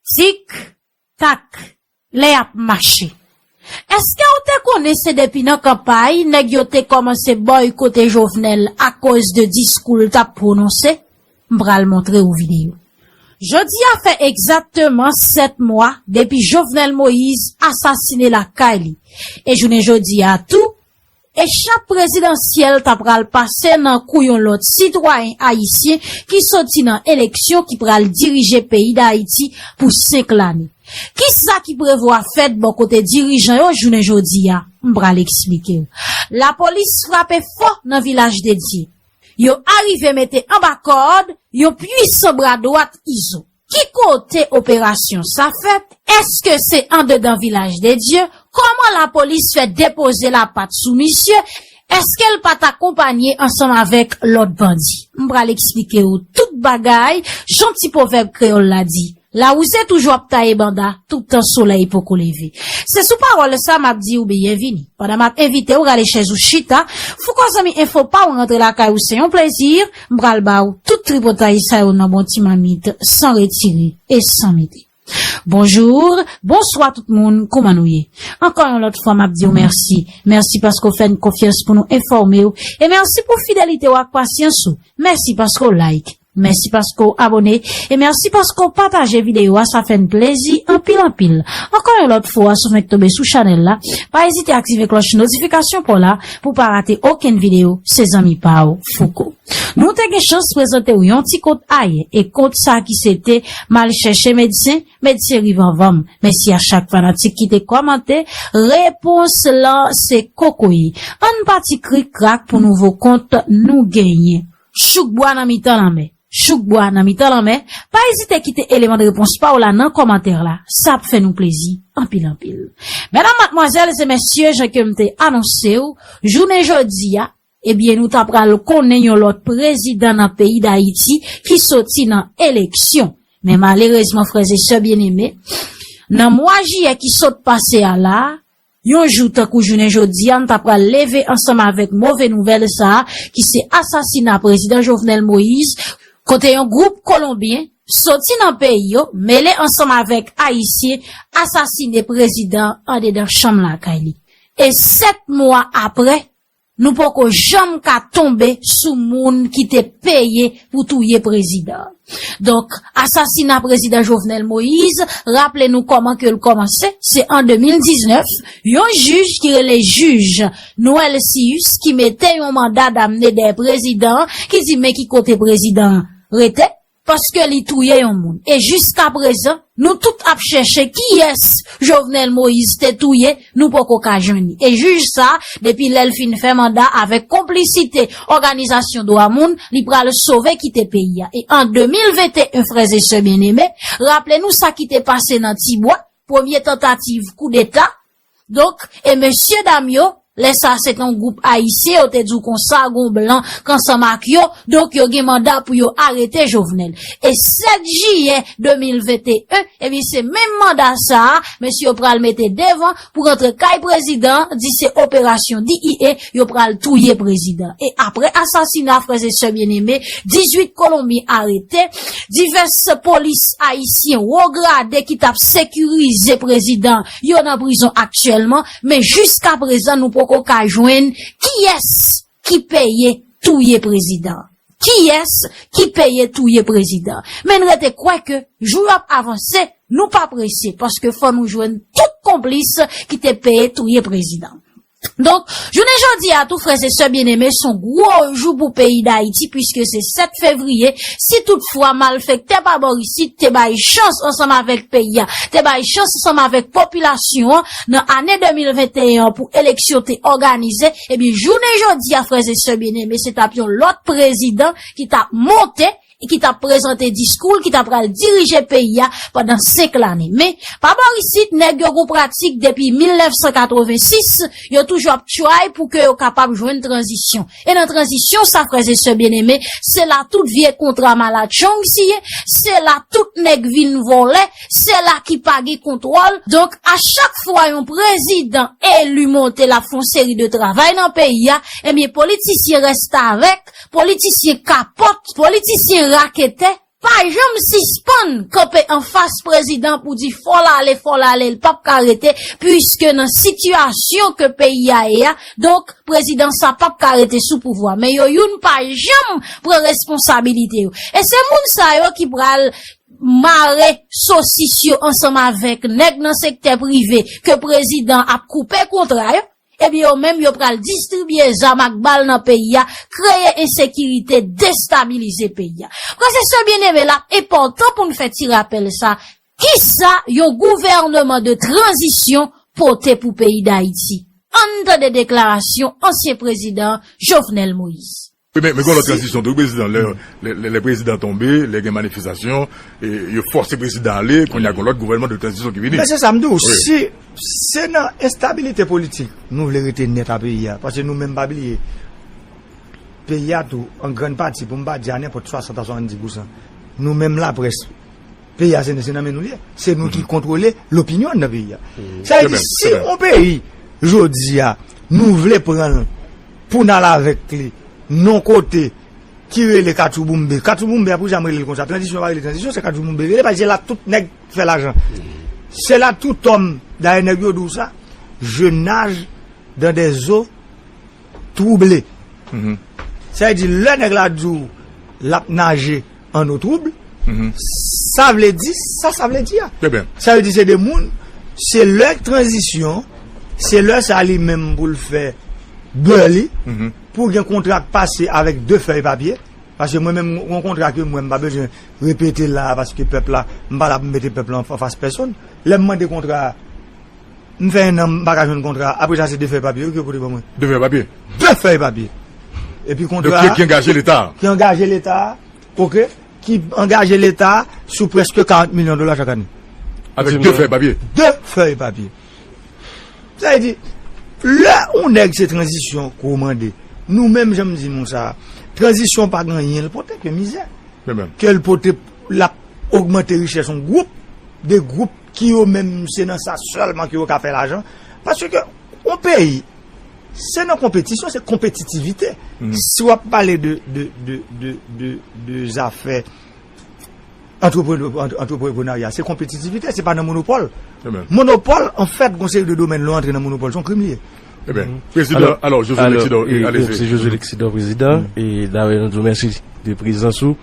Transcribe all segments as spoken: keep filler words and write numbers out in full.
Tik, tak, lè y ap mache. Èske w te konnen se depi nan kanpay nèg yo te kòmanse bòykote Jovenel akoz de diskou l t ap pwononse? M pral montre w videyo. Jodi a fè egzakteman sèt mwa depi Jovenel Moïse asasine lakay li. E jounen jodi a tou, echap prezidansyèl ta pral pase nan kou yon lòt sitwayen ayisyen ki soti nan eleksyon ki pral dirije peyi Dayiti pou senk lane. Kisa ki prevwa fèt bò kote dirijan yo jounen jodi a? M pral eksplike w. Lapolis frape fò nan Vilaj de Dye. Yo arive mete anba kòd yon pwisan bra dwat Izo. Ki kote operasyon sa fèt? Èske se andedan Vilaj de Dye? Kòman lapolis fè depoze lapat sou misye? Èske l pa t akonpanye ansanm avèk lòt bandi? M pral eksplike w tout bagay, jan ti pwovèb kreyòl la di, lawouze toujou ap taye banda, toutan solèy poko leve. Se sou pawòl sa m ap di w byenvini. Pandan m ap envite w rale chèz ou chita, fouko zanmi enfo pa w rantre lakay ou se yon plezi, m pral ba w tout tripotay sa yo nan bon ti mamit, san retire e san mete. Bonjou, bonswa tout moun, kòman nou ye? Ankò yon lòt fwa m ap di w mèsi. Mèsi paske w fè n konfyans pou nou enfòme w. E mèsi pou fidelite w ak pasyans ou. Mèsi paske w like. Mèsi paske w abone. E mèsi paske w pataje videyo a, sa fè n plezi anpil anpil. Ankò yon lòt fwa, si w fenk tonbe sou chanèl la, pa ezite aktive klòch notifikasyon pa w la pou w pa rate okenn videyo, se zanmi pa w, Fouco. Nou te gen chans prezante w yon ti kont ayè, e kont sa ki se te m al chèche medsen, medsen rive anvan m. Mèsi a chak fanatik ki te kòmante, repons lan se kokoye. Ann pati krik krak pou nouvo kont nou genyen. Chouk bwa nan mitan lanmè. Chouk bwa nan mitan lanmè. Pa ezite kite eleman de repons pa w la nan kòmantè la. Sa ap fè nou plezi anpil anpil. Medam, madmwazèl e mesye, jan ke m te anonse w, jounen jodi a, ebyen, nou ta pral konnen yon lòt prezidan nan peyi Dayiti ki soti nan eleksyon. Men malerezman, frè e sè byeneme, nan mwa jiyè ki sot pase a la, yon jou tankou jounen jodi a, n ta pral leve ansanm avèk move nouvèl sa a, ki se asasina prezidan Jovenel Moïse, kote yon gwoup kolonbyen soti nan peyi yo, mele ansanm avèk ayisyen, asasine prezidan andedan chanm lakay li. E sèt mwa apre, nou poko janm ka tonbe sou moun ki te peye pou touye prezidan. Donk, asasina prezidan Jovenel Moïse, raple nou kòman ke l kòmanse, se an de mil diznèf, yon jij ki rele jij Noël Cius ki mete yon manda damne dèyè prezidan an, ki di men ki kote prezidan an rete, paske li touye yon moun. E jiska prezan, nou tout ap chèche kiyès Jovenel Moïse te touye, nou poko ka jwenn li. E jij sa, depi lè l fin fè manda avèk konplisite òganizasyon dwa moun, li pral sove kite peyi a. E an de mil venteyen, frè e sè byeneme, raple nou sa ki te pase nan Tibwa, premye tantativ koudeta, Donk, e mesye dam yo, lè sa se te yon gwoup ayisyen, yo te di w konsa, gon blan k ansanm ak yo, donk yo gen manda pou yo arete Jovenel. E sèt jiyè de mil venteyen, ebyen, se menm manda sa a, mesye yo pral mete devan pou rantre kay prezidan, di se operasyon D E A, yo pral touye prezidan. E apre asasina, frè e sè byeneme, dizuit Kolonbyen arete, divès polis ayisyen wo grade ki t ap sekirize prezidan yo nan prizon aktyèlman, men jiska prezan nou poko ka jwenn kiyès ki peye touye prezidan. Kiyès ki peye touye prezidan? Men n rete kwè ke jou yo ap avanse, nou pa prese, paske fò nou jwenn tout konplis ki te peye touye prezidan. Donk, jounen jodi a tou, frè e sè byeneme, se yon gwo jou pou peyi Dayiti, piske se sèt fevriye, si toutfwa malfektè pa bò isit te bay chans ansanm avèk peyi a, te bay chans ansanm avèk popilasyon an, nan ane de mil venteyen an pou eleksyon te òganize, ebyen, jounen jodi a, frè e sè byeneme, se t ap yon lòt prezidan ki t ap monte, e ki t ap prezante diskou l, ki t ap pral dirije peyi a pandan senk lane. Men, pa bò isit, nèg yo gon pratik depi mil nèf san katrevensis, yo toujou ap try pou ke yo kapab jwenn tranzisyon. E nan tranzisyon sa, frè e sè byeneme, se la tout vye kontra malatchong siyen, se la tout nèg vin vòlè, se la ki pa gen kontwòl. Donk, a chak fwa yon prezidan eli monte, l ap fè yon seri de travay nan peyi a, ebyen, politisyen restavèk, politisyen kapòt, politisyen raketè, pa janm sispann kanpe anfas prezidan pou di fò l ale, fò l ale, l p ap ka rete, piske nan sitiyasyon ke peyi a ye a, donk, prezidan sa p ap ka rete sou pouvwa. Men yo youn pa janm pran responsabilite yo. E se moun sa yo ki pral mare sosis yo ansanm avèk nèg nan sektè prive ke prezidan ap koupe kontra yo, ebyen yo menm yo pral distribye zam ak bal nan peyi a, kreye ensekirite, destabilize peyi a. Frè e sè byeneme, l ap enpòtan pou n fè ti rapèl sa. Kisa yon gouvènman de tranzisyon pote pou peyi Dayiti? Ann tande deklarasyon ansyen prezidan Jovenel Moïse. Wi, men, men gen yon lòt tranzisyon tou, prezidan. Lè, lè, lè, lè prezidan tonbe, lè gen manifestasyon, e, yo fòse prezidan ale, kounye a gen yon lòt gouvènman de tranzisyon ki vini. Men se sa m di w, wi, si se nan enstabilite politik nou vle rete nèt a peyi a, paske nou menm pa bliye, peyi a tou, an grann pati, pou m pa di a nenpòt swasant a swasanndis pousan, nou menm laprès, peyi a se, se nan men nou li ye. Se nou ki kontwole lopinyon nan peyi a. Sa vle di, si yon peyi, jodi a, nou vle pran l pou n al avèk li, nan kote ki rele katchouboumbe. Katchouboumbe a pou janm rele l konsa. Tranzisyon pa rele tranzisyon, se katchouboumbe rele, paske se la tout nèg fè lajan. Se la tout homme, dayè nèg yo di w sa, je nage dans des eaux troublé. Sa vle di, lè nèg la di w l ap naje an no twoub, sa vle di sa sa vle di a. Sa vle di se de moun, se lè tranzisyon, se lè sa li menm pou l fè bè li, pou gen kontra k pase avèk de fèy papye, paske mwen menm yon kontra ke mwen m pa bezwen repete la a, paske pèp la, m pa la pou m mete pèp la anfas pèsonn. Lè m mande kontra a, m fè en an, m pa ka jwenn kontra. Apre sa, se de fèy papye wi ke yo pote ban mwen. De fèy papye? De fèy papye. Epi kontra a, ki, ki angaje Leta a. Ki angaje Leta a, oke, ki angaje Leta a sou prèske karant milyon dola chak ane. Avèk de fèy papye? De fèy papye. Sa vle di, lè yon nèg se tranzisyon ke w mande, nou menm jan m di nou sa, tranzisyon pa gen anyen l pote ke mizè. Ke l pote, l ap ogmante richès yon gwoup, de gwoup ki yo menm se nan sa sèlman ke yo ka fè lajan. Paske yon peyi, se nan konpetisyon, se konpetitivite. Si w ap pale de, de, de, de, de, de zafè antrepre-, antre-, antreprenarya, se konpetitivite, se pa nan monopòl. Monopòl, anfèt, gon seri de domèn, lè w antre nan monopòl, se yon krim li ye. Ebyen, prezidan, alò, Josué Lexidor, e, alezi. Se Josué Lexidor, prezidan, e dayè, nou di w mèsi de prezans ou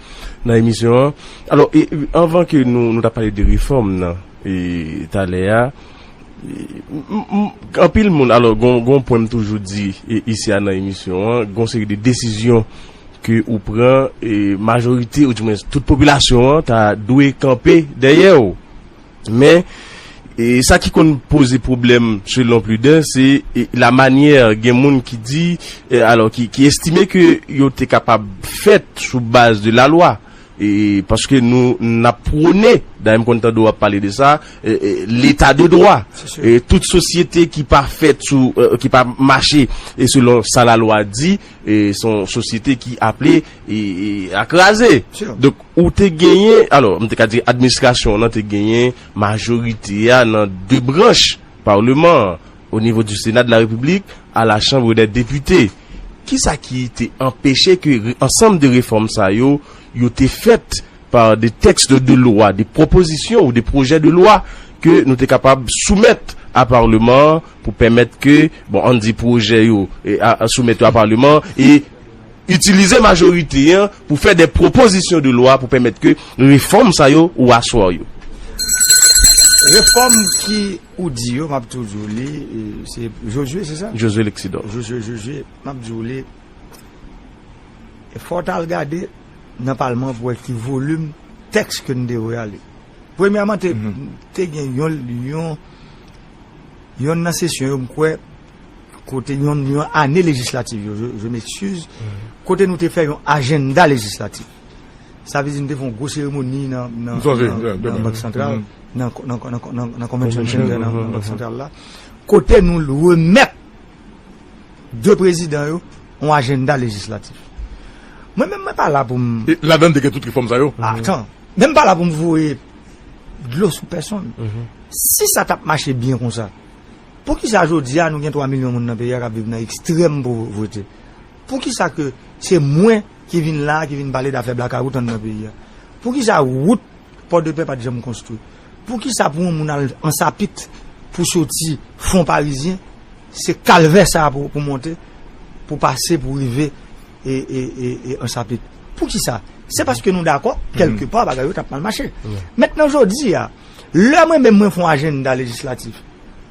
nan emisyon an. Alò, e, anvan ke nou, nou ta pale de refòm nan, e, talè a, e, m, m, anpil moun, alò, gon, gon pwen m toujou di, e, isi a nan emisyon an, gon seri de desizyon ke ou pran, e, majorite, oudimwens tout popilasyon an ta dwe kanpe dèyè w. Men, e, sa ki konn poze pwoblèm, selon Prudent, se, e, la manyè, gen moun ki di, e, alò, ki, ki estime ke yo te kapab fèt sou baz de lalwa. E, paske nou, n ap pwone, dayè m konn tande w ap pale de sa, e, e, leta de dwa. E tout sosyete ki pa fèt sou, e, ki pa mache, e, selon sa lalwa di, e, se yon sosyete ki aple, e, e, a kraze. Donk, ou te genyen, alò, m te ka di administrasyon an te genyen majorite a nan de branch palman an, o nivo di Sena de la Repiblik, a la Chanm dè Depite. Kisa ki te anpeche ke re-, ansanm de refòm sa yo, yo te fèt pa de tèks de lwa, de pwopozisyon ou de pwojè de lwa ke nou te kapab soumèt a palman an pou pèmèt ke, bon, ann di pwojè yo, e, a, a soumèt yo a palman an, e itilize majorite an pou fè de pwopozisyon de lwa pou pèmèt ke refòm sa yo ou aswè yo. Refòm ki ou di yo, m ap toujou li, e, se Josué, se sa? Josué Lexidor. Josué, Josué, m ap di w li, e fò w t al gade nan palman pou wè ki volim tèks ke n te voye ale. Premyèman, te, te gen yon, yon, yon nan sesyon yo, m kwè, kote yon, yon ane lejislatif yo, je, je m'excuse, kote nou te fè yon ajanda lejislatif. Sa vle di nou te fè yon gwo seremoni nan, nan, nan, nan Bank Santral, nan, nan, nan, nan, nan Convention Center, nan, nan Bank Santral la, kote nou remèt de prezidan yo yon ajanda lejislatif. Mwen menm, mwen pa la pou m... E ladan te gen tout refòm sa yo? Atan. Men m pa la pou m voye dlo sou pèsonn. Si sa t ap mache byen konsa, poukisa jodi a nou gen twa milyon moun nan peyi a k ap viv nan ekstrèm povrete? Poukisa ke se mwen ki vin la, ki vin pale d afè blakawout anndan peyi a? Poukisa wout Pòdepè pa t janm konstwi? Poukisa pou yon moun al Ansapit pou soti Fon Parizyen, se kalvè sa pou, pou monte, pou pase, pou rive e, e, e, e Ansapit? Poukisa? Se paske nou dakò, kèlke pa, bagay yo t ap mal mache. Mentnan, jodi a, lè mwen menm mwen fè yon ajannda lejislatif,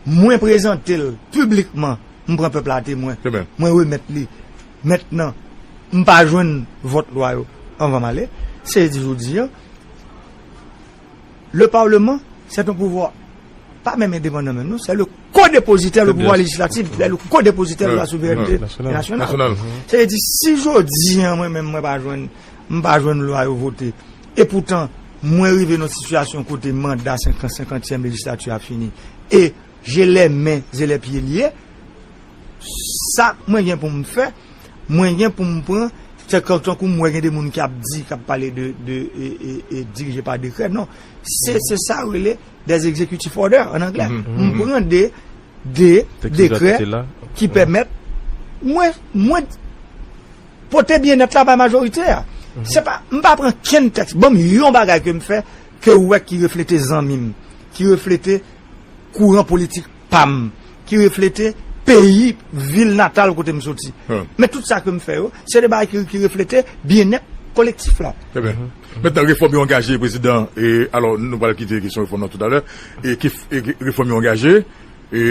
mwen prezante l piblikman, m pran pèp la temwen, mwen remèt li. Mentnan, m pa jwenn vòt lwa yo anvan m ale. Se di jodi a, le Parlement, c'est un pouvoir pas même indépendant même, non, c'est le co-dépositaire, le pouvoir législatif, c'est le co-dépositaire de la souveraineté nationale. Sa vle di, si jodi a, mwen menm, mwen pa jwenn, m pa jwenn lwa yo vote, e poutan, mwen rive nan sitiyasyon kote manda senkant, senkantyèm lejislati a fini, e je les mains et les pieds liés, sa mwen gen pou m fè, mwen gen pou m pran, se kan, tankou m wè gen de moun k ap di, k ap pale de, de e, e, e dirije pa dekrè, non. Se, se sa yo rele des executive orders an anglè. M pran de, de dekrè ki pèmèt mwen, mwen pote byennèt la bay majorite a. Se pa, m pa pran kenn tèks. Ban m yon bagay ke m fè, ke w wè ki reflete zanmi m, ki reflete kouran politik pa m, ki reflete peyi, vil natal kote m soti. Men tout sa ke m fè yo, se de bagay ki, ki reflete byennèt kolektif la. Trè byen. Mentnan, refòm yo angaje, prezidan, e, alò, nou pral kite kesyon refòm nan toutalè, e ki, e ki refòm yo angaje, e,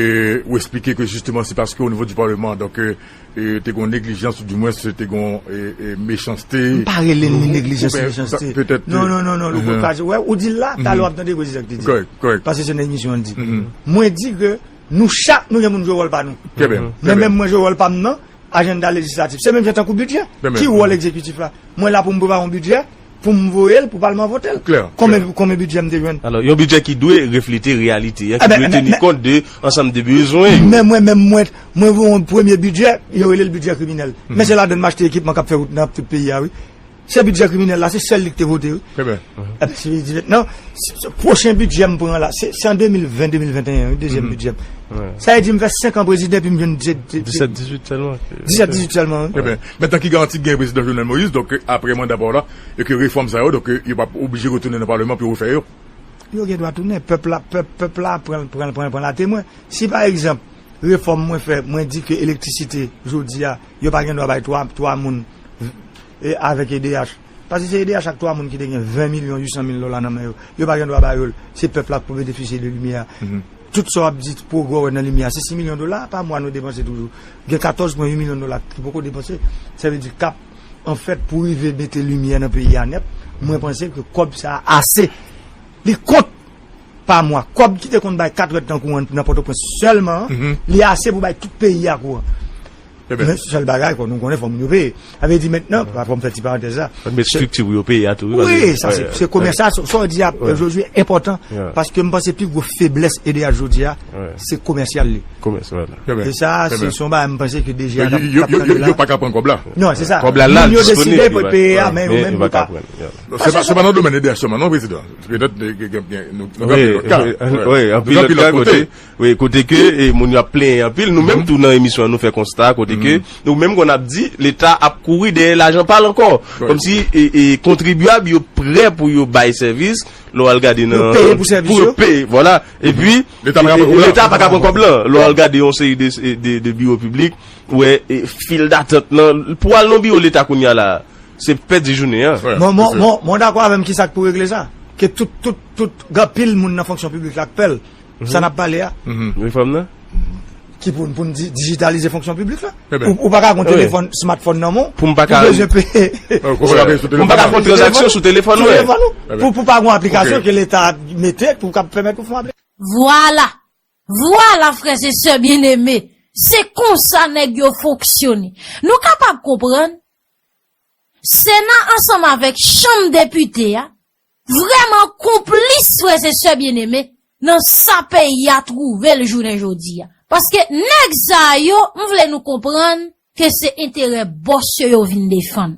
ou eksplike ke jisteman se paske o nivo di palman, donk, e, e, te gen neglijans, ou dimwens te gen, e, e, mechanste. M pa rele l ni neglijans ni mechanste. Petèt. Non, non, non, non, Louko, wè, ou di l la, talè w ap tande prezidan ki te di. Kòrèk, kòrèk. Paske se nan emisyon an l di. Mwen di ke nou chak, nou gen moun jwe wòl pa nou. Trè byen. Men menm mwen jwe wòl pa m nan, ajanda lejislatif. Se menm jan tankou bidjè. Ki wòl egzekitif la? Mwen la pou m prepare yon bidjè, pou m voye l, pou palman vote l. Konbyen, konbyen bidjè m te jwenn? Alò, yon bidjè ki dwe reflete reyalite a, ki dwe teni kont de ansanm de bezwen yo. Men mwen menm, mwen, mwen voye yon premye bidjè, yo rele l bidjè kriminèl. Men se ladan m achte ekipman k ap fè wout nan tout peyi a, wi. Se bidjè kriminèl la, se sèl li ki te vote, wi. Trè byen. Ebyen, se li di mentnan, se, se pwochen bidjè m pran la, se, se an de mil ven, de mil venteyen, wi, dezyèm bidjè m. Sa vle di m fè senk an prezidan epi m jwenn disèt, disèt, disèt sèlman. Disèt, disèt sèlman, wi. Trè byen. Mentnan, ki garanti k gen prezidan Jovenel Moïse, donk, apre manda pa w la, e ke refòm sa yo, donk, yo p ap oblije retounen nan palman pou yo refè yo? Yo gen dwa tounen. Pèp la, pèp, pèp la pran, pran, pran, pran la temwen. Si, pa egzanp, refòm mwen fè, mwen di ke elektrisite, jodi a, yo pa gen dwa bay twa, twa moun, e, avèk E D H. Paske se E D H ak twa moun ki te gen ven milyon uit san mil dola nan men yo. Yo pa gen dwa ba yo l. Se pèp la k pou benefisye de limyè a. Tout sa w ap di pwogrè w wè nan limyè a, se sis milyon dola pa mwa nou depanse toujou. Gen katòz pwen uit milyon dola ki poko depanse. Sa vle di k ap, anfèt, pou rive mete limyè nan peyi a nèt, mwen panse ke kòb sa a ase. Li kont pa mwa. Kòb ki te konn bay kat rèd tan kouran nan Pòtoprens sèlman an, li ase pou bay tout peyi a kouran. Men sèl bagay, fò nou konnen, fò moun yo peye. Sa vle di mentnan, fò m fè ti parantèz la. Fò n met estrikti pou yo peye a tou, wi, paske, wi, sa se, se komès la, sa, sa w di a, Josué, enpòtan, paske m panse pi gwo feblès E D H jodi a, se komèsyal li. Komès, vwala. E sa, se, se yon bagay m panse ke D G a t ap, t ap tande la. Yo pa ka pran kòb la. Non, se sa. Kòb la la, disponib, yo pa, peye a, men yo menm yo pa. Se pa, se pa nan domèn E D H sèlman, non, prezidan. Petèt, nou gen, nou gen anpil lòt ka. Wi, anpil lòt ka kote. Wi, kote ke, e, moun yo ap plenyen anpil. Nou menm tou nan emisyon an, nou fè konsta, kote ke, nou menm konn ap di, Leta ap kouri dèyè lajan pa l ankò. Kòmsi, e, e, kontribyab yo prè pou yo bay sèvis, lè w al gade nan. Yo peye pou sèvis yo. Pou yo peye, vwala. Epi, Leta pa ka pran kòb la. Leta pa ka pran kòb lan. Lè w al gade yon seri de, de, de biwo piblik, ou wè, e, fil datant lan. Pou al nan biwo Leta kounye a la, se pèdi jounen an. Mwen, mwen, mwen, mwen dakò avè m, kisa k pou regle sa? Ke tout, tout, tout, gen anpil moun nan fonksyon piblik la k pè l. Sa n ap pale a. Refòm nan? Ki pou, pou n di-, dijitalize fonksyon piblik la. Ou, ou pa ka gen yon telefòn, smartphone nan men w, pou m pa ka, ou bezwen peye. Pou m pa ka fè yon tranzaksyon sou telefòn mwen. Sou telefòn ou. Pou, pou pa gen yon aplikasyon ke Leta mete pou kab pèmèt ou fè yon aplikasyon. Vwala. Vwala, frè e sè byeneme. Se konsa nèg yo fonksyone. Nou kapab konprann Sena ansanm avèk Chanm Depite a vrèman konplis, frè e sè byeneme, nan sa peyi a twouve l jounen jodi a. Paske nèg sa yo, m vle nou konprann ke se enterè bòs yo yo vin defann.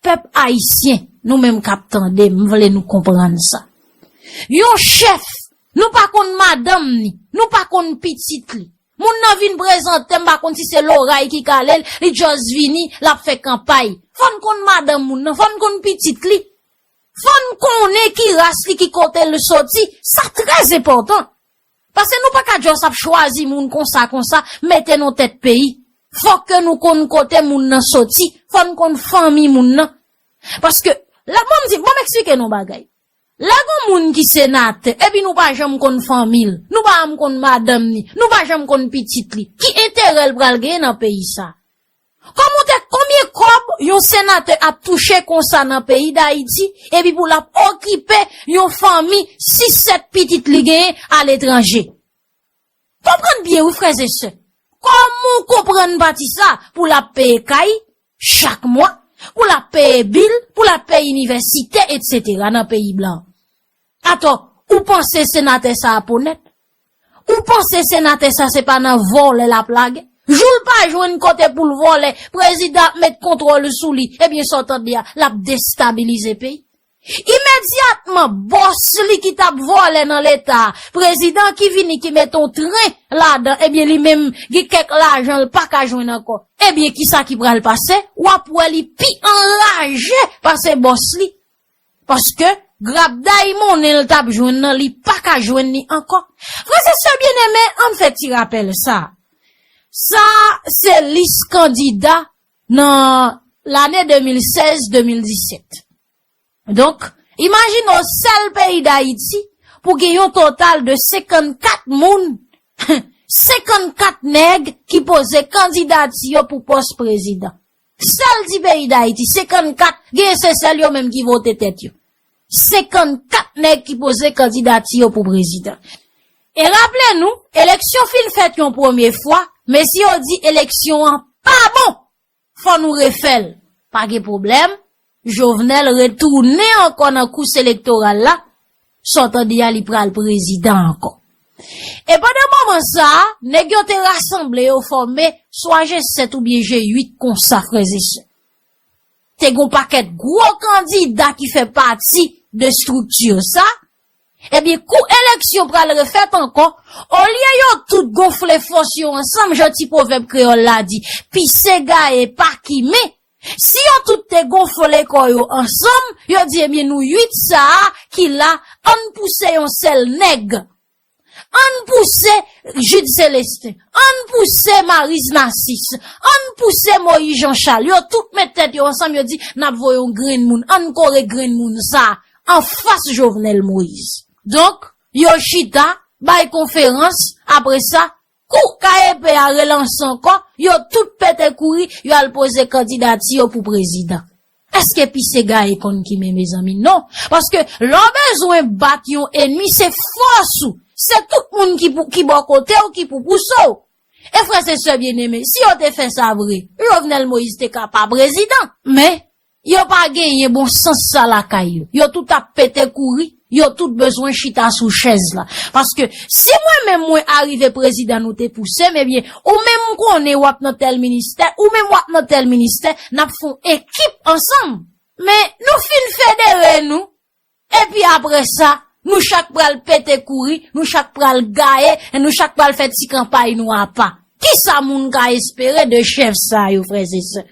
Pèp ayisyen, nou menm k ap tande m, m vle nou konprann sa. Yon chèf, nou pa konn madanm ni, nou pa konn pitit li. Moun nan vin prezante, m pa konn si se loray ki kale l, li just vini, l ap fè kanpay. Fò n konn madanm moun nan, fò n konn pitit li. Fò n konnen ki ras li, ki kote l soti. Sa trè enpòtan. Paske nou pa ka just ap chwazi moun konsa, konsa, mete nan tèt peyi. Fòk ke nou konn kote moun nan soti. Fò n konn fanmi moun nan. Paske, la, bon, m di, bon, m eksplike nou bagay. Lè gon moun ki senatè, epi nou pa janm konn fanmi l, nou pa janm konn madanm ni, nou pa janm konn pitit li, ki enterè l pral genyen nan peyi sa? Kòman te, konbyen kòb yon senatè ap touche konsa nan peyi Dayiti, epi pou l ap okipe yon fanmi sis, sèt pitit li genyen aletranje? Konprann byen, wi, frè e sè. Kòman w konprann pati sa pou l ap peye kay chak mwa, pou l ap peye bil, pou l ap peye inivèsite, etsetera nan peyi blan? Atò, ou panse senatè sa ap onèt? Ou panse senatè sa se pa nan vòlè l ap lage? Jou l pa jwenn kote pou l vòlè, prezidan ap met kontwòl sou li, ebyen sa w tande a, l ap destabilize peyi. Imedyatman, bòs li ki t ap vòlè nan Leta, prezidan ki vini ki mete yon tren ladan, ebyen li menm gen kèk lajan l pa ka jwenn ankò. Ebyen, kisa ki pral pase? W ap wè li pi anraje pase bòs li. Paske grabday monnen l t ap jwenn nan, li pa ka jwenn li ankò. Frè e sè byeneme, ann fè ti rapèl sa. Sa se lis kandida nan lane de mil sèz de mil disèt. Donk, imajine w sèl peyi Dayiti pou gen yon total de senkannkat moun, senkannkat nèg ki poze kandidati yo pou pòs prezidan. Sèl ti peyi Dayiti, senkannkat, gen se sèl yo menm ki vote tèt yo. Senkannkat nèg ki poze kandidati yo pou prezidan. E raple nou, eleksyon fin fèt yon premye fwa, mesye yo di eleksyon an pa bon. Fò nou refè l. Pa gen pwoblèm. Jovenel retounen ankò nan kous elektoral la. Sa w tande a, li pral prezidan ankò. E pandan moman sa a, nèg yo te rasanble, yo fòme swa G sèt oubyen G uit konsa, frè e sè. Te gen yon pakèt gwo kandida ki fè pati de estrikti sa. Ebyen, kou eleksyon pral refèt ankò, olye yo tout gonfle fòs yo ansanm, jan ti pwovèb kreyòl la di, pise gaye pa kimen. Si yo tout te gonfle kò yo ansanm, yo di, ebyen, nou uit sa a ki la, ann pouse yon sèl nèg. Ann pouse Jude Célestin, ann pouse Maryse Narcisse, ann pouse Moïse Jean Charles. Yo tout met tèt yo ansanm, yo di, n ap voye yon grenn moun, ann kore grenn moun sa a anfas Jovenel Moïse. Donk, yo chita, bay konferans, apre sa, kou ka epe a relanse ankò, yo tout pete kouri, yo al poze kandidati yo pou prezidan. Èske pise gaye konn kimen, mezanmi? Non. Paske lè w bezwen bat yon enmi, se fòs ou. Se tout moun ki pou, ki bò kote w, ki pou pouse w. E frè e sè byeneme, si yo te fè sa vre, Jovenel Moïse te ka pa prezidan. Men, yo pa genyen bon sans sa lakay yo. Yo tout ap pete kouri, yo tout bezwen chita sou chèz la. Paske si mwen menm mwen arive prezidan nou te pouse m, ebyen, ou menm konnen w ap nan tèl ministè, ou menm w ap nan tèl ministè, n ap fè yon ekip ansanm. Men nou fin federe nou, epi apre sa, nou chak pral pete kouri, nou chak pral gaye, e nou chak pral fè ti kanpay nou apa. Kisa moun ka espere de chèf sa yo, frè e sè?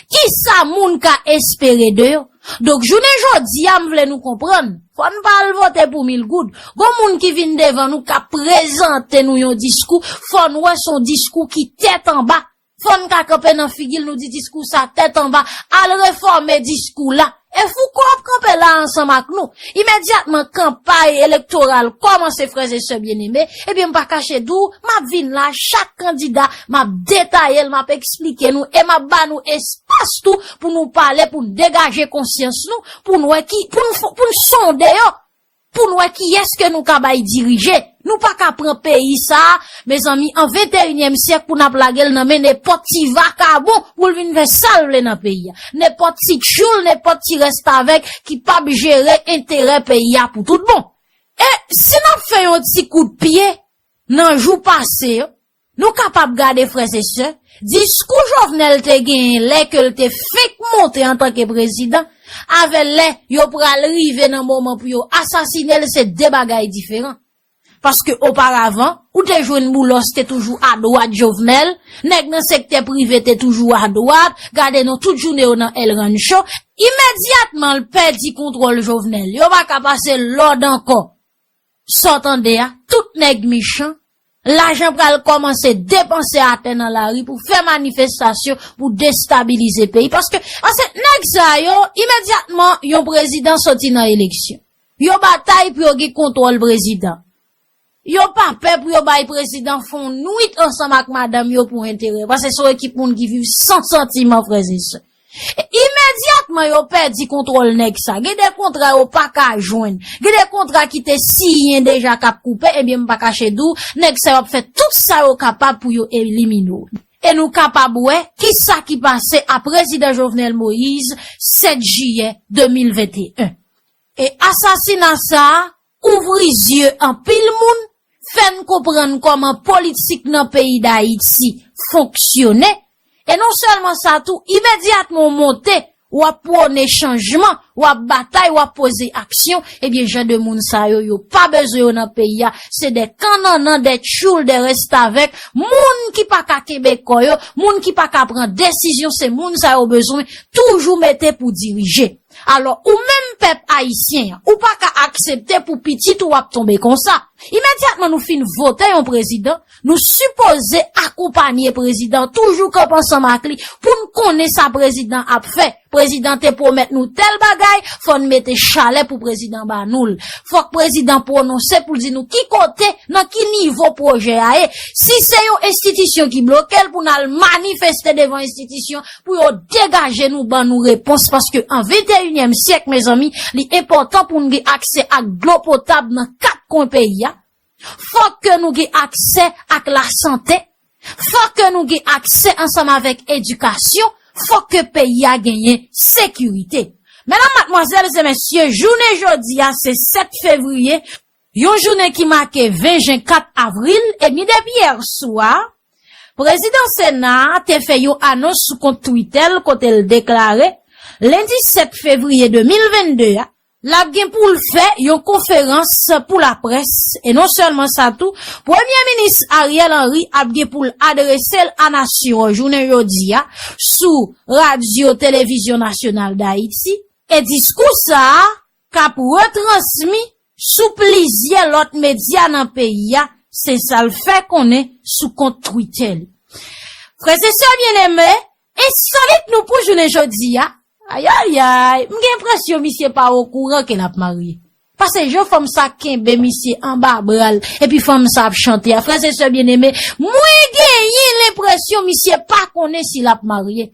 Kisa moun ka espere de yo? Donk, jounen jodi a, m vle nou konprann, fò n pa al vote pou mil goud. Gon moun ki vin devan nou k ap prezante nou yon diskou, fò n wè se yon diskou ki tèt anba. Fò n ka kanpe nan figi l, nou di diskou sa tèt anba, al refòme diskou la. E Fouco ap kanpe la ansanm ak nou. Imedyatman kanpay elektoral kòmanse, frè e sè byeneme, ebyen, m pa kache di w, m ap vin la, chak kandida, m ap detaye l, m ap eksplike nou, e m ap ba nou espas tou pou nou pale, pou n degaje konsyans nou, pou n wè ki, pou n fo-, pou n sonde yo, pou n wè kiyès ke nou ka bay dirije. Nou pa ka pran peyi sa a, mezanmi, an venteyinyèm syèk pou n ap lage l nan men nenpòt ti vakabon pou l vin fè sa l vle nan peyi a. Nenpòt ti tchoul, nenpòt ti restavèk ki p ap jere enterè peyi a pou tout bon. E si n ap fè yon ti kout pye nan jou pase yo, nou kapab gade, frè e sè, diskou Jovenel te genyen lè ke l te fenk monte antanke prezidan, avè lè yo pral rive nan moman pou yo asasine l, se de bagay diferan. Paske oparavan, ou te jwenn Boulos te toujou adwat Jovenel, nèg nan sektè prive te toujou adwat, gade non tout jounen yo nan El Rancho. Imedyatman l pèdi kontwòl Jovenel, yo pa ka pase lòd ankò. Sa w tande a, tout nèg mechan, lajan pral kòmanse depanse atè nan lari pou fè manifestasyon pou destabilize peyi. Paske, paske nèg sa yo, imedyatman yon prezidan soti nan eleksyon, yo batay pou yo gen kontwòl prezidan. Yo pa pè pou yo bay prezidan fè yon nwit ansanm ak madanm yo pou enterè. Paske se yon ekip moun ki viv san santiman, frè e sè. E imedyatman yo pèdi kontwòl nèg sa. Gen de kontra yo pa ka jwenn. Gen de kontra ki te siyen deja k ap koupe, ebyen m pa kache di w, nèg sa yo ap fè tout sa yo kapab pou yo elimine w. E nou kapab wè kisa ki pase a prezidan Jovenel Moïse sèt jiyè de mil venteyen. E asasina sa a ouvri zye anpil moun, fè n konprann kòman politik nan peyi Dayiti fonksyone. E non sèlman sa tou, imedyatman w monte, w ap pwone chanjman, w ap batay, w ap poze aksyon, ebyen jan de moun sa yo, yo pa bezwen yo nan peyi a. Se de kannannan, de tchoul, de restavèk, moun ki pa ka kenbe kò yo, moun ki pa ka pran desizyon, se moun sa yo bezwen toujou mete pou dirije. Alò, ou menm pèp ayisyen an, ou pa ka aksepte pou pitit ou ap tonbe konsa. Imedyatman nou fin vote yon prezidan, nou sipoze akonpanye prezidan, toujou kanpe ansanm ak li pou n konnen sa prezidan ap fè. Prezidan te pwomèt nou tèl bagay, fò n mete chalè pou prezidan ba nou l. Fòk prezidan pwononse pou l di nou ki kote, nan ki nivo pwojè a ye. Si se yon enstitisyon ki bloke l pou n al manifeste devan enstitisyon, pou yo degaje nou, ban nou repons, paske an venteyinyèm syèk, mezanmi, li enpòtan pou n gen aksè ak dlo potab nan kat kwen peyi a. Fòk ke nou gen aksè ak lasante. Fòk ke nou gen aksè ansanm avèk edikasyon. Fòk ke peyi a genyen sekirite. Medam, madmwazèl e mesye, jounen jodi a, se sèt fevriye, yon jounen ki make ven jen kat avril, epi depi yè swa, prezidan Sena a te fè yon anons sou kont Twitter l kote l deklare, lendi sèt fevriye de mil vennde a, l ap gen pou l fè yon konferans pou laprès, e non sèlman sa tou, Premye Minis Ariel Henry ap gen pou l adrese l a nasyon an jounen jodi a sou Radyo Televizyon Nasyonal Dayiti, e diskou sa a k ap retransmi sou plizyè lòt medya nan peyi a, se sa l fè konnen sou kont Twitter li. Frè e sè byeneme, ensolit nou pou jounen jodi a. Ayayay, m gen enpresyon misye pa okouran ke l ap marye. Paske jan fanm sa kenbe misye anba bra l, epi fanm sa ap chante a. Frè e sè byeneme, mwen genyen lenpresyon misye pa konnen si l ap marye.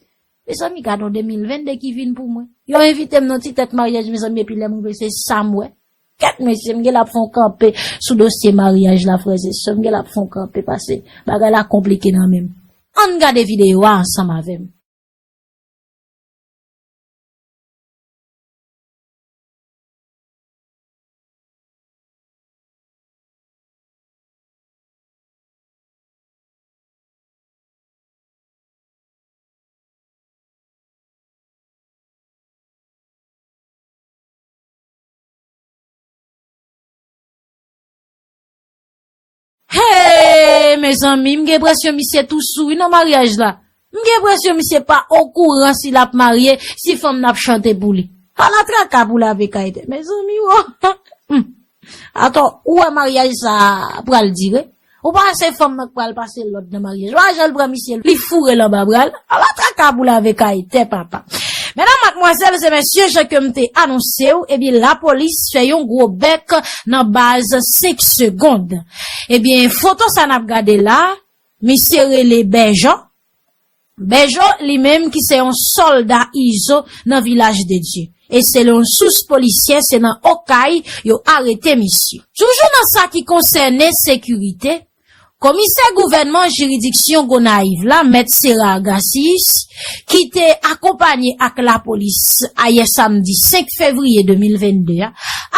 Mezanmi, gade yon de mil vennde ki vin pou mwen. Yo envite m nan ti tèt maryaj, mezanmi, epi lè m rive, se sa m wè. Kèt mesye, m gen l ap fè yon kanpe sou dosye maryaj la, frè e sè. M gen l ap fè yon kanpe, paske bagay la konplike nan men m. Ann gade videyo a ansanm avè m. Hey, mezanmi, m gen enpresyon misye tou sou wi nan maryaj la. M gen enpresyon misye pa okouran si l ap marye, si fanm nan ap chante pou li. Ala traka pou lave kay tè, mezanmi, wo. Hmm. Atò, ou wè maryaj sa pral dire? Ou pa wè se fanm nan k pral pase lòd nan maryaj? Ou wè jan l pran misye, li foure l anba bra l? Ala traka pou lave kay tè, papa. Medam, madmwazèl e mesye, jan ke m te anonse w, ebyen, lapolis fè yon gwo bèk nan baz senk segonn. Ebyen, foto sa n ap gade la, misye rele Bèjò. Bèjò, li menm ki se yon sòlda Izo nan Vilaj de Dye. E selon sous polisyè, se nan Okay yo arete misye. Toujou nan sa ki konsène sekirite, Komisè gouvènman jiridiksyon Gonayiv la, Mèt Sera Argacius, ki te akonpanye ak lapolis ayè samdi senk fevriye de mil vennde a,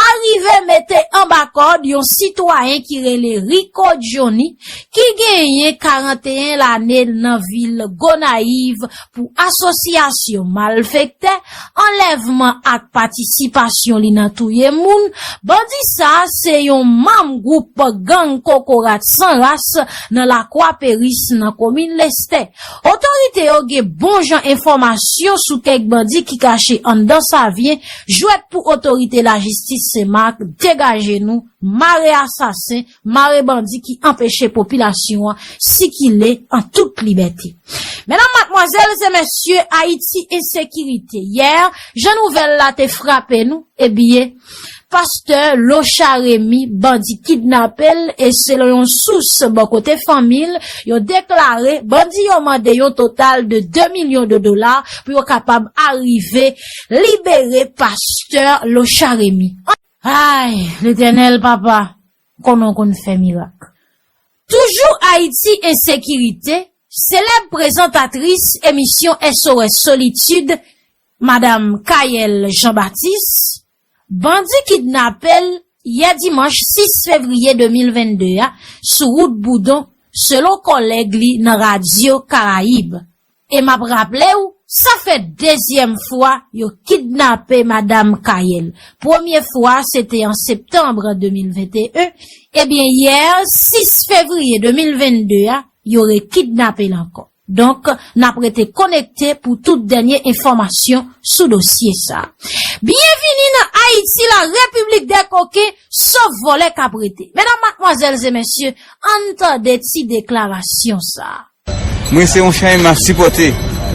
arive mete anba kòd yon sitwayen ki rele Rico Johnny, ki genyen karanteyen lane nan vil Gonayiv, pou asosyasyon malfektè, anlèvman ak patisipasyon li nan touye moun. Bandi sa a se yon manm gwoup gang Kokorat San Ras nan Lakwa Peris nan komin Lestè. Otorite yo gen bon jan enfòmasyon sou kèk bandi ki kache anndan Savyen, jwèt pou otorite lajistis Senmak degaje nou, mare asasen, mare bandi ki anpeche popilasyon an sikile an tout libète. Medam, madmwazèl e mesye, Ayiti ensekirite. Yè, jan nouvèl la te frape nou, ebyen, pastè Locha Remy, bandi kidnape l, e selon yon sous bò kote fanmi l, yo deklare bandi yo mande yon total de de milyon de dola pou yo kapab arive libere pastè Locha Remy. Ay, Letènèl papa, konnen w konn fè mirak. Toujou Ayiti ensekirite, selèb prezantatris emisyon S O S Solitude, Madam Kayèl Jean Baptiste, bandi kidnape l yè dimanch sis fevriye de mil vennde a sou wout Boudon, selon kòlèg li nan Radyo Karayib. E m ap raple w, sa fè dezyèm fwa yo kidnape Madam Kayèl. Premye fwa, se te an septanm de mil venteyen. Ebyen, yè, sis fevriye de mil vennde a, yo rekidnape l ankò. Donk, n ap rete konekte pou tout dènye enfòmasyon sou dosye sa a. Byenvini nan Ayiti, la Repiblik dè Koken, sof vòlè k ap rete. Medam, madmwazèl e mesye, ann tande ti deklarasyon sa a. Mwen se yon chayma sipòte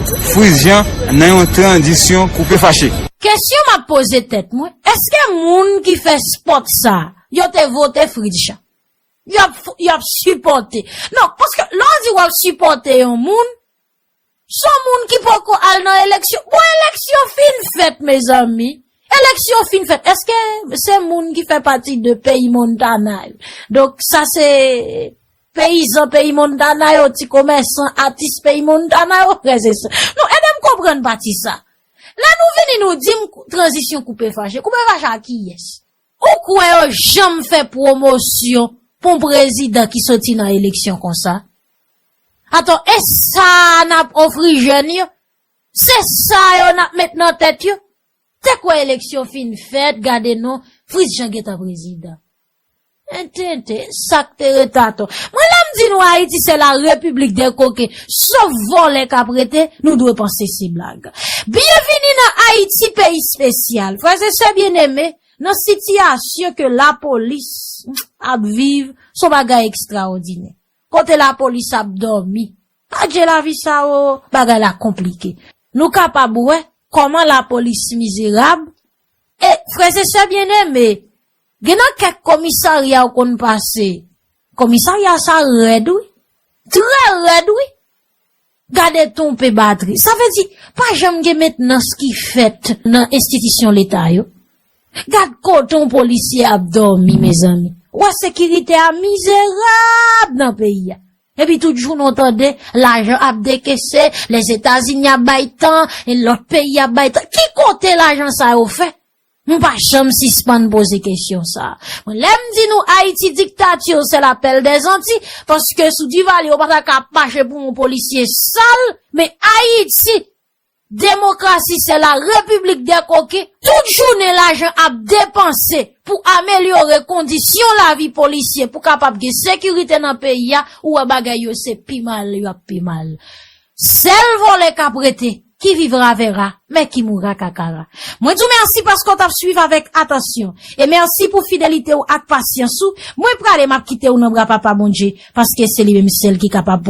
Fritz Jean nan yon tranzisyon koupe fache. Kesyon m ap poze tèt mwen, èske moun ki fè spòt sa, yo te vote Fritz Jean? Y ap, y ap sipòte. Non, paske lè w di w ap sipòte yon moun, se yon moun ki poko al nan eleksyon. Bon, eleksyon fin fèt, mezanmi. Eleksyon fin fèt. Èske se moun ki fè pati de peyi Montana yo? Donk, sa se peyizan peyi Montana yo, ti komèsan, atis peyi Montana yo, frè e sè. Non, ede m konprann pati sa. Lè nou vini, nou di m kou-, tranzisyon koupe fache. Koupe fache ak kiyès? Ou kwè yo janm fè pwomosyon pou yon prezidan ki soti nan eleksyon konsa? Atò, e sa n ap ofri jèn yo? Se sa yo n ap met nan tèt yo? Te kwè eleksyon fin fèt, gade non, Fritz Jean gentan prezidan. Entente, sa k te ret atò. Mwen, lè m di nou Ayiti se la Repiblik dè Koken, sof vòlè k ap rete, nou dwe panse se blag. Byenvini nan Ayiti, peyi espesyal. Frè e sè byeneme, nan sitiyasyon ke lapolis ap viv, se yon bagay ekstraòdinè. Kote lapolis ap dòmi. Adje lavi sa o, bagay la konplike. Nou kapab wè kòman lapolis mizerab. E, frè e sè byeneme, gen nan kèk komisarya ou konn pase. Komisarya sa rèd, wi. Trè rèd, wi. Gade tonpe batri. Sa vle di, pa janm gen mentnans ki fèt nan enstitisyon Leta yo. Gad kote yon polisye ap dòmi, mezanmi. Ou wè sekirite a mizerab nan peyi a. Epi tout jounen w tande, lajan ap dekese, Lèzetazini ap bay tan, e lòt peyi ap bay tan. Ki kote lajan sa yo fè? M pa janm sispann poze kesyon sa a. Mwen, lè m di nou Ayiti diktati, se lapèl dè zanti, paske sou Divalye, ou pa ta ka ap mache pou yon polisye sal, men Ayiti, demokrasi, se la Repiblik dè Koken, tout jounen lajan ap depanse pou amelyore kondisyon lavi polisye, pou kapab gen sekirite nan peyi a, ou wè bagay yo se pi mal, y ap pi mal. Sèl vòlè k ap rete, qui vivra verra, mais qui mourra kakara. Mwen di w mèsi paske w t ap swiv avèk atansyon. E mèsi pou fidelite w ak pasyans ou. Mwen prale, m ap kite w nan bra Papa Bondye, paske se li menm sèl ki kapab